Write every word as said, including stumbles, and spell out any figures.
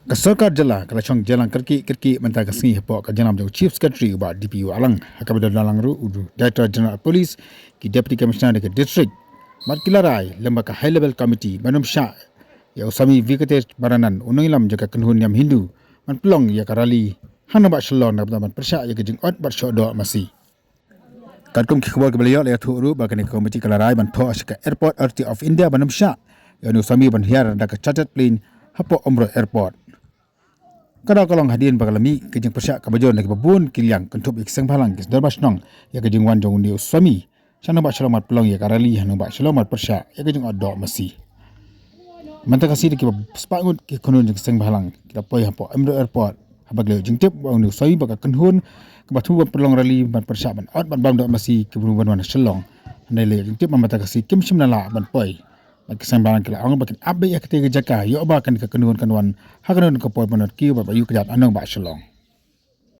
Ka sorkar jylla ka la shong jingïalang kyrkieh kyrkieh mynta ka sngi hapoh ka jingïalang jong u Chief Secretary u Bah D P Wahlang, ha kaba don lang ruh u Director General Police, ki Deputy Commissioner na ka District bad ki la rai lem bad ka High Level Committee ban ym shah ïa u Swami Vivekananda Bharanan, u nongïalam jong ka kynhun niam Hindu, ban pynlong ïa ka rally ha nongbah Shillong na ka bynta ban pyrshah ïa ka jingot bad shoh doh masi. Katkum ki khubor kiba la ïoh, la ïathuh ruh ba kane ka komiti ka la rai ban thoh sha ka Airport Authority of India ban ym shah ïa une u Swami ban hiar da ka chartered plane hapoh Umroi Airport. Ka daw ka long hadien ba ka la mih ka jingpyrshah kaba jur na kiba bun ki liang, kynthup ïa ki seng bhalang, ki seng dorbar shnong, ïa ka jingwan jong une u Swami sha nongbah Shillong bad pynlong ïa ka rally ha nongbah Shillong bad pyrshah ïa ka jingot doh masi. Mynta ka sngi da kiba spah ngut ki kynhun jong ki seng bhalang ki la poi hapoh Umroi Airport, haba ki la ïoh jingtip ba une u Swami bad ka kynhun kaba thmu ban pynlong rally ban pyrshah ban ot bad bam doh masi, ki bun ban wan ha Shillong. Hynrei la ïoh jingtip ba mynta ka sngi kim shym la lah ban poi. Bad ki seng bhalang ki la ong ba kin ap beit ïa katei ka jaka, ïoh ba kane ka kynhun kan wan ha kano kano ka por ban ot kiew bad ba ïoh kjat ha nongbah Shillong.